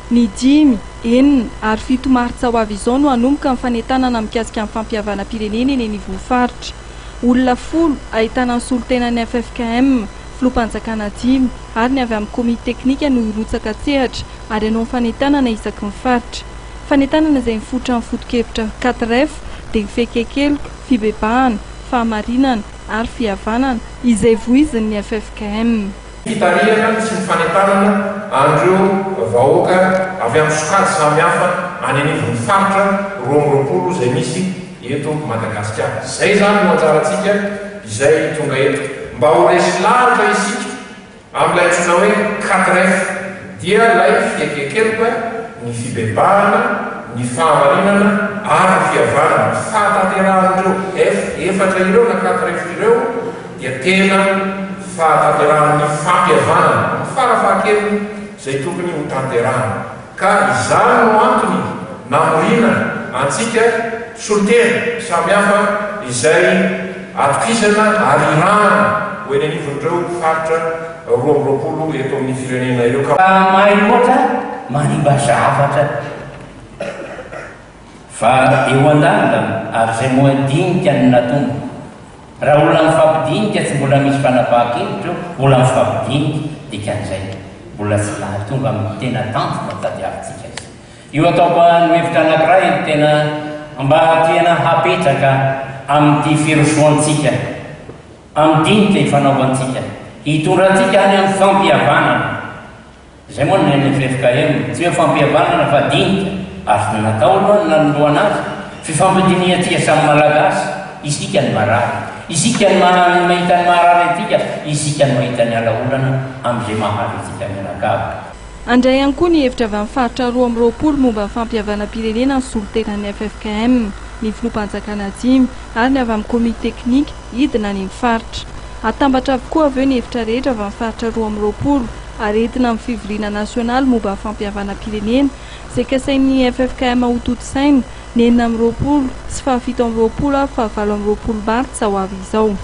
Ny dimy, enina ary fito martsa ho avy izao no hanomboka ny fanentanana mikasika ny fampihavanam-pirenena eny anivon'ny faritra. Olona folo, ahitana ny solontenan'ny ffkm, filoham-panjakana dimy ary ny avy amin'ny komity teknika no hirotsaka an-tsehatra ary hanao ny fanentanana isaky ny faritra. Fanentanana izay mifototra amin'ny foto-kevitra quatre F dia ny fiaiken-keloka, fibebahana, fahamarinana ary fihavanana izay voizin'ny ffkm. Fitarihana sy ny fanentanana an'ireo vahoaka avy amin'ny sokajy samihafa any anivon'ny faritra 22 izay misy eto Madagasikara. Izay izany no anjarantsika izay tonga eto. Mba ho resy lahatra isika amin'ilay antsoina hoe quatre F dia ilay fiaiken-keloka, ny fibebahana, ny fahamarinana ary ny fihavanana. Ny fahatanterahan'ireo F efatra ireo na quatre F ireo dia tena fahatanterahan'ny fampihavanana amin'ny farafahakeliny izay tokony ho tanterahana. Ka izany no antony namoriana antsika solontena samihafa izay atokisana ary irahana ho eny anivon'ireo faritra 22 eto amin'ny firenena ireo. Ka. Mahay loatra manimba zavatra. Fa eo an-dalana ary izay moa dinika no natomboka. Raha olona mifampidinika tsy mbola misy fanapahan-kevitra eo, mbola mifampidinika, dikan'izay mbola tsy nahatonga amin'ny tena tanjona tadiavintsika izy. Io ataoko no hevitra anankiray tena mba tiana hapetraka amin'ity firosoantsika amin'ny dinika ifanaovantsika, hitondra antsika any amin'ny fampihavanana. Izay moa no nen'ny ffkm, tsy hoe fampihavanana fa dinika, ary natao aloha ny nanoloana azy, fifampidinihantsika samy Malagasy, isika no marary, isika no mahita ny maharary antsika, isika no mahita ny ala-olana amin'izay mahazo antsika mianakavy. Handray ihany koa ny hevitra avy amin'ny faritra 22 momba ny fampihavanam-pirenena ny solontenan'ny ffkm, ny filoham-panjakana dimy ary ny avy amin'ny komity teknika hidina any amin'ny faritra. Hatambatra avokoa avy eo ny hevitra rehetra avy amin'ny faritra 22. Ary entina amin'ny fivoriana nasionaly momba ny fampihavanam-pirenena izay kasain'ny ffkm hotontosaina ny 26 sy faha 27 ary faha 28 martsa ho avy izao.